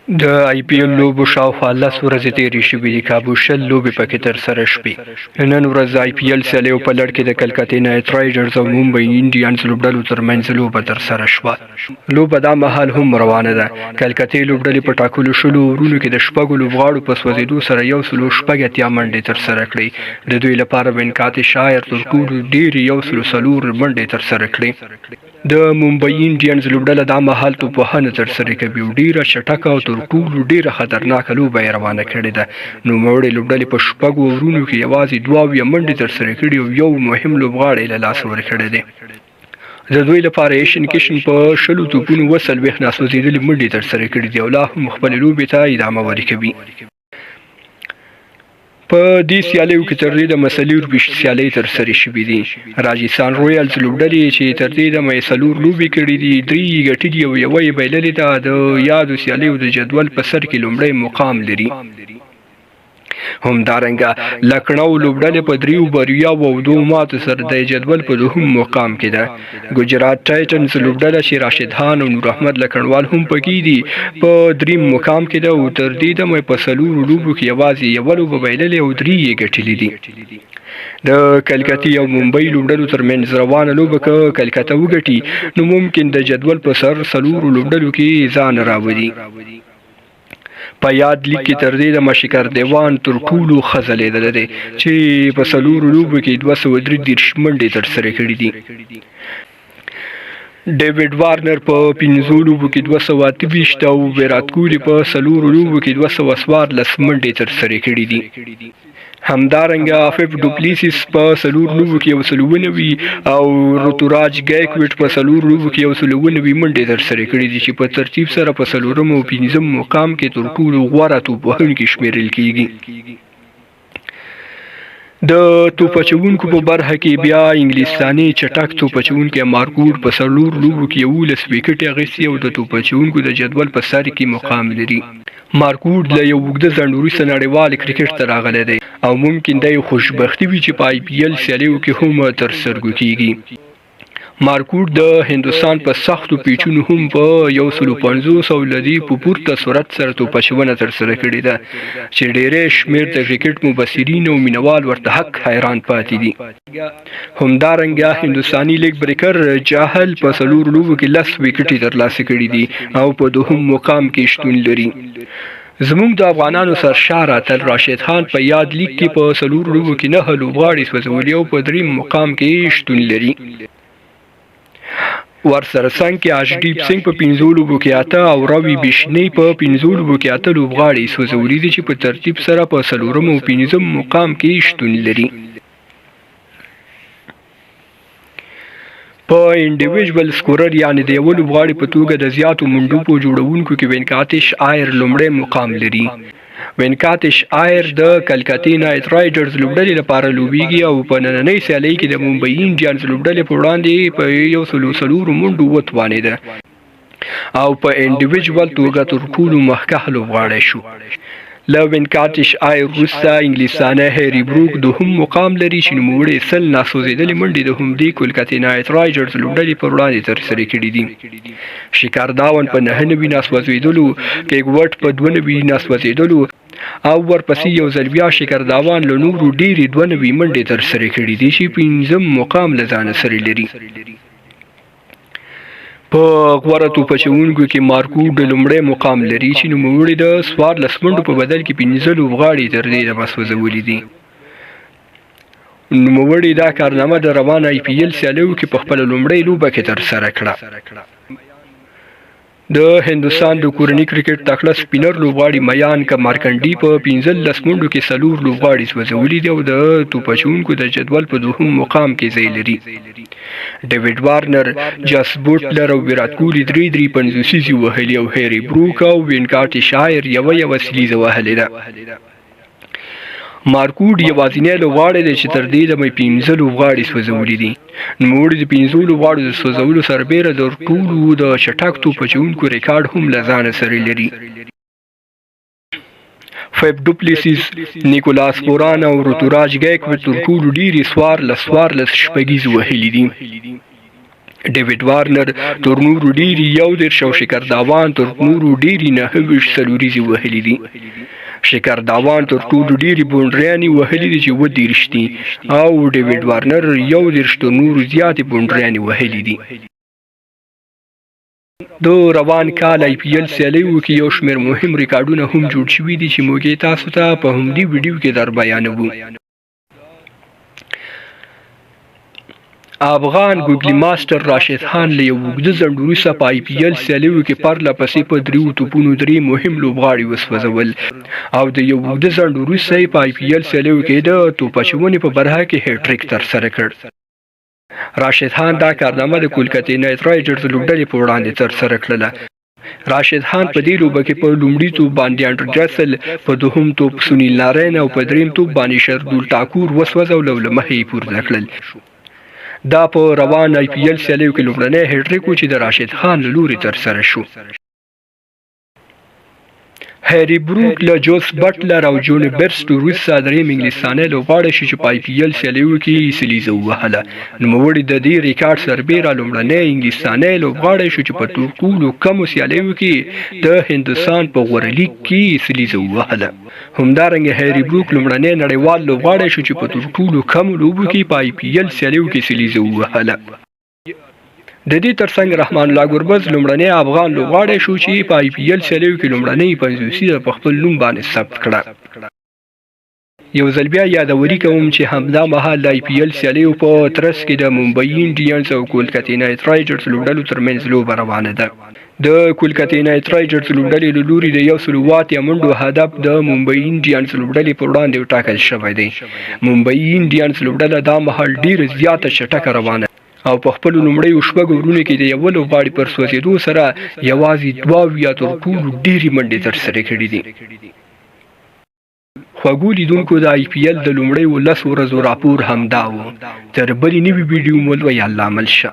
د آی پي ایل لوبو شاوخوا 10 ورځې تېرې شوې دي، کابو 20 لوبې پکې ترسره شوې. نن ورځ د آی پي ایل سیالیو په لړ کې د کلکتې نایټ رایډرز او ممبۍ انډینز لوبډلو ترمنځ لوبه ترسره شوه. لوبه دا مهال هم روانه ده. کلکتې لوبډلې په ټاکلو 20 اورونو کې د شپږو لوبغاړو په سوځېدو سره 186 منډې ترسره کړې. د دوی لپاره وینکاتیش آیر تر ټولو ډېرې 104 منډې ترسره کړې. د ممبۍ انډینز لوبډله دا مهال توپوهنه ترسره کوي او ډیره چټکه او تر ټولو ډیره خطرناکه لوبه یې روانه کړې ده. نوموړې لوبډلې په شپږو اورونو کې یوازې 72 منډې ترسره کړي او یو مهم لوبغاړی له لاسه ورکړی دی. د دوی لپاره ایشن کشن په 20 توپونو 47 ناسوځېدلې منډې ترسره کړې دي او لا هم خپلې لوبې ته ادامه ورکوي. په دې سیالیو کې تر دې دمه 24 سیالۍ ترسره شوې دي. راجستان رویالز لوبډلې چې تر دې دمه یې څلور لوبې کړې دي، درې یې ګټلي او یوه یې بایللې ده، د یادو سیالیو د جدول په سر کې لومړی مقام لري. همدارنګه لکڼو لوبډلې په دریو بریاوو او دوو ماتو سره د جدول په دوهم مقام کې ده. ګجرات ټایټنز لوبډله چې راشد خان او نور احمد لکڼوال هم پکې دي، په دریم مقام کې ده او تر دې دمه په څلورو لوبو کې یوازې یوه لوبه بایللې او درې یې ګټلې دي. د کلکتې او ممبۍ لوبډلو ترمنځ روانه لوبه که کلکته وګټي، نو ممکن د جدول په سر څلورو لوبډلو کې ځان راولي. په یاد لیګ کې تر دې دمه شکر دیوان تر ټولو ښه ځلېدلی دی چې په څلورو لوبو کې 233 منډې ترسره کړې دي. ډیویډ وارنر په پنځو لوبو کې 228 او ویرات کوهلي په څلورو لوبو کې 214 منډې ترسره کړې دي. همدارنګه فیف ډوپلیسیس په څلور لوبو کې 190 او رتوراج ګیکویټ په څلور لوبو کې 197 منډې ترسره کړې دي چې په ترتیب سره په څلورم او پنځم مقام کې تر ټولو غوره توپ وهونکي شمیرل کیږي. د توپ اچوونکو په برخه کې بیا انګلیستاني چټک توپ اچوونکی مارک ووډ په څلور لوبو کې 11 ویکټې اخیستې او د توپ اچوونکو د جدول په سر کې مقام لري. مارک ووډ له یو اوږده ځنډ وروسته نړیوال کرکټ ته راغلی دی او ممکن دا یې خوشبختي وي چې په آی پي ایل سیالیو کې هم تر سترګو کیږي. مارک ووډ د هندوستان په سختو پیچونو هم په 150 او له دې په پورته سرعت سره توپ اچونه ترسره کړې ده چې ډیری شمېر د کرکټ مبصرین او مینوال ورته حق حیران پاتې دي. همدارنګه هندوستاني لیګ بریکر چاهل په څلور لوبو کې 10 ویکټې ترلاسه کړې دي او په دوهم مقام کې شتون لري. زموږ د افغانانو سرشار اتل راشد خان په یاد لیګ کې په څلور لوبو کې 9 لوبغاړي سوځولي او په دریم مقام کې شتون لري. ورسره څنګ کې ارشدیپ سینګ په پنځو لوبو کې 8 او روي بشنی په پنځو لوبو کې 8 لوبغاړي سوځولي دي چې په ترتیب سره په څلورم او پنځم مقام کې شتون لري. په انډیویجول سکورر یعنې د یوه لوبغاړي په توګه د زیاتو منډو په جوړونکو کې وینکاتیش آیر لومړی مقام لري. وینکاتیش آیر د کلکتې نایټ رایډرز لوبډلې لپاره لوبیږي او په نننۍ سیالۍ کې د ممبۍ انډینز لوبډلې په وړاندې په 104 منډو وتوانېده او په انډیویجول توګه تر ټولو مخکښ لوبغاړی شو. له وینکاتیش آیر وروسته انګلیسانی هیري بروک دوهم مقام لري چې نوموړي 100 ناسوځېدلې منډې د همدې کولکتې نایټ رایډرز لوبډلې پر وړاندې ترسره کړې دي. شکار داون په 99 ناسوځېدلو، کیګوټ په 92 ناسوځېدلو او ورپسې یو ځل بیا شکر داوان له نورو ډېرې 92 منډې ترسره کړې دي چې پنځم مقام له ځانه سره لري. په غوره توپ اچوونکو کې مارک ووډ لومړی مقام لري چې نوموړي د 14 منډو په بدل کې پنځه لوبغاړي تر دې دمه سوځولي دي. نوموړي دا کارنامه د روان آی پي ایل سیالیو کې په خپله لومړۍ لوبه کې ترسره کړه. د هندوستان د کورني کرکټ تکړه سپینر لوبغاړي میانک مارکنډي په 15 منډو کې څلور لوبغاړي سوځولي دي او د توپ اچوونکو د جدول په دوهم مقام کې ځای لري. ډیویډ وارنر، جاس بوټلر او ویرات کوهلي درې درې پنځوسیزې وهلي او هیري بروک او وینکاټیش آیر یوه یوه سلیزه وهلې ده. مارک ووډ یوازینی لوبغاړی دی چې تر دې دمه یې پنځه لوبغاړي سوځولي دي. نوموړي د پنځو لوبغاړو د سوځولو سربېره د ټولو د چټک توپ اچوونکو ریکارډ هم له ځانه سره لري. فیپ ډوپلیسیس، نیکولاس پوران او روتوراج ګیکویټ تر ټولو ډېرې 14 14 شپږیزې وهلي دي. ډیویډ وارنر تر نورو ډېرې 31 او شکر داوان تر نورو ډېرې 29 څلوریزې وهلې دي. شکر داوان تر ټولو ډېرې بونډریانې وهلې دي چې 37 دي او ډیویډ وارنر 31 تر نورو زیاتې بونډریانې وهلې دي. د روان کال آی پي ایل سیالیو کې یو شمېر مهم ریکارډونه هم جوړ شوي دي چې موږ یې تاسو ته په همدې ویډیو کې در بیانوو. افغان ګوګلي ماسټر راشد خان له یو اوږده ځنډ وروسته په آی پي ایل سیالیو کې پرله پسې په دریو توپونو درې مهم لوبغاړي وسوځول او د یو اوږده ځنډ وروسته یې په آی پي ایل سیالیو کې د توپ اچونې په برخه کې هیټریک ترسره کړ. راشد خان دا کارنامه د کولکتې نایټ رایډرز لوبډلې په وړاندې ترسره کړله. راشد خان په دې لوبه کې په لومړي توپ باندې انډرو رسل، په دوهم توپ سونیل نارین او په دریم توپ باندې شردول ټاکور وسوځول او له مخې یې پورته کړل. دا په روان آی پي ایل سیالیو کې لومړنی هیټریک و چې د راشد خان له لوري ترسره شو. هیري بروک له جوس بټلر او جوني بیرسټو وروسته دریم انګلیسانی لوبغاړی شو چې په آی پي ایل سیالیو کې یې سلیزه ووهله. نوموړي د دې ریکارډ سربېره لومړنی انګلیسانی لوبغاړی شو چې په تر ټولو کمو سیالیو کې د هندوستان په غوره لیګ کې یې سلیزه ووهله. همدارنګه هیري بروک لومړنی نړیوال لوبغاړی شو چې په تر ټولو کمو لوبو کې په آی پي ایل سیالیو کې سلیزه ووهله. د دې ترڅنګ رحمان الله ګربز لومړنی افغان لوبغاړی شو چې په آی پي ایل سیالیو کې لومړنۍ پنځوسیزه په خپل نوم باندې ثبت کړه. یو ځل بیا یادوري کوم چې همدا مهال د آی پي ایل سیالیو په ترڅ کې د ممبئی انډینز او کولکتې نایټ رایډرز لوبډلو ترمنځ لوبه روانه ده. د کولکتې نایټ رایډرز لوبډلې له لوري د 180 منډو هدف د ممبئی انډینز لوبډلې پر وړاندې ټاکل شوی دی. ممبئی انډینز لوبډله دا مهال ډیره زیاته چټکه روانه او په خپلو لومړیو شپږ اورونو کې د یوه لوبغاړي پر سوځېدو سره یوازې 72 تر ټولو ډېرې منډې ترسره کړې دي. خوږو لیدونکو د آی پي ایل د لومړیو لسو ورځو راپور همدا و. تر بلې نوې ویډیو مو لوی الله مل شه.